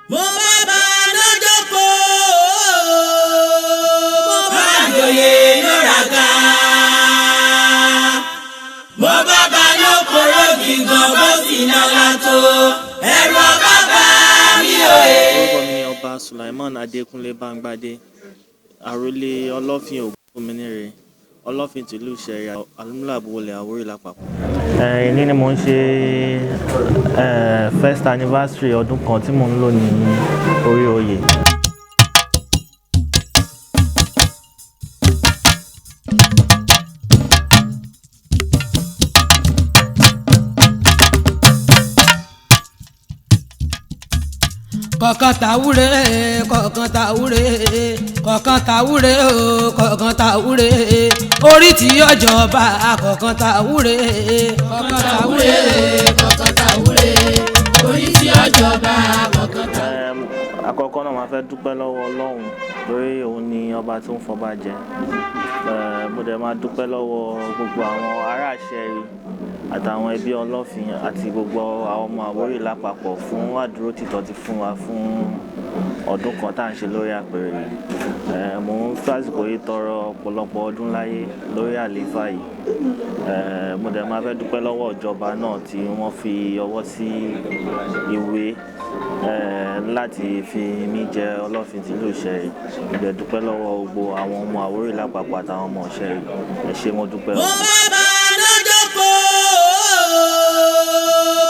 Mo bá bá lọ́jọ́ kó, mo bá joyè lóra ga. Mo bá bá lókòrò gígan bó sì lọ́la tó, ẹ̀rù ọba bá mi òye. Orúkọ mi ni Ọba Sulaiman Adékúnlé Bámgbádé, àrólé Ọlọ́fin Ògúnmìnire, Ọlọ́fin tìlú Ìṣẹ̀rí, Àlùmúlàbúwọlẹ̀ Àwórì lápapọ̀. Èní ni mò ń ṣe first anniversary ọdún kan tí mò ń lò ní orí oyè. Kọ̀ọ̀kan tàwúrẹ́, kọ̀ọ̀kan tàwúrẹ́, kọ̀ọ̀kan tàwúrẹ́ o, kọ̀ọ̀kan tàwúrẹ́, orí tí ọjọ́ba, kọ̀ọ̀kan tàwúrẹ́, kọ̀ọ̀kan tàwúrẹ́, kọ̀ọ̀kan tàwúrẹ́, orí tí ọjọ́ba, kọ̀ọ̀kan tàwúrẹ́. Àkọ́kọ́ náà, máa fẹ́ dúpẹ́ lọ́wọ́ Ọlọ́run lórí òun ni ọba tó ń fọba jẹ. Mo dẹ̀ máa dúpẹ́ lọ́wọ́ gbogbo àwọn ará Ìṣẹ̀rí àtàwọn ẹbí Ọlọ́fin àti gbogbo àwọn ọmọ Àwórì lápapọ̀ fún àdúró títọ́ ti fún wa fún ọdún kan tá à ń ṣe lórí àpèrè yìí. Mo ń fàsìkò yìí tọrọ ọ̀pọ̀lọpọ̀ ọdún láyé lórí àlééfà yìí. Mo dẹ̀ máa fẹ́ dúpẹ́ lọ́wọ́ ìjọba náà tí wọ́n fi ọwọ́ sí ìwé láti fi mí jẹ Ọlọ́fin tìlú Ìṣẹ̀rí. Mo dẹ̀ dúpẹ́ lọ́wọ́ gbogbo àwọn ọmọ Àwórì lápapọ̀ àtàwọn ọmọ Ìṣẹ̀rí. Ẹ ṣé, mo dúpẹ́ o. Mo bá bá lọ́jọ́ kó,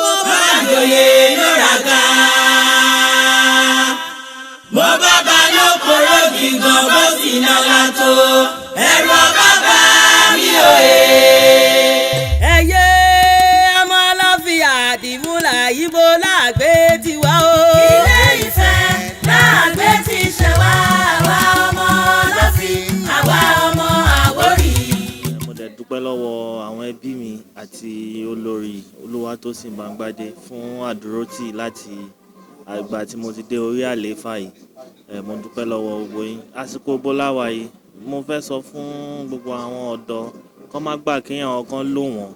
mo bá joyè lóra ga. Mo bá bá lókòrò gígan bó sì lọ́la tó, ẹ̀rù ọba bá mi òye. Ẹyẹ ọmọ ọlọ́fin àdìmúlà yíbo láàgbé tiwa o. Ilé Ifẹ̀ láàgbé ti ṣe wá, àwa ọmọ Ọlọ́fin, àwa ọmọ Àwórì. Mo dẹ̀ dúpẹ́ lọ́wọ́ àwọn ẹbí mi àti olórí Olúwatósìn Bámgbádé fún àdúrótì láti àgbà tí mo ti dé orí àlééfà yìí. Mo dúpẹ́ lọ́wọ́ gbogbo yín. Àsìkò bóláwa yìí, mo fẹ́ sọ fún gbogbo àwọn ọ̀dọ́ kó má gbà kéèyàn kan lò wọ́n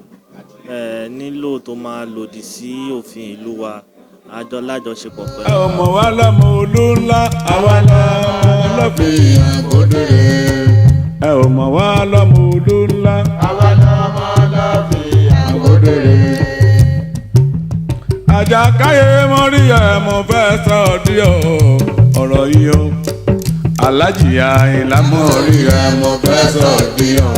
nílò tó máa lòdì sí òfin ìlú wa, àjọ lájọṣepọ̀ pẹ̀lú. Ẹ ò mọ̀ wá lọ́mọ olú ńlá, àwa lọ́mọ Ọlọ́fin Àbódéré. Ẹ ò mọ̀ wá lọ́mọ olú ńlá, àwa lọ́mọ Ọlọ́fin Àbódéré. Àjàkáyé mọ́rí ẹ̀, mo fẹ́ sọ dí o ọ̀rọ̀ yìí o. Alájì Àyìnlá mọ́rí ẹ̀, mo fẹ́ sọ dí o.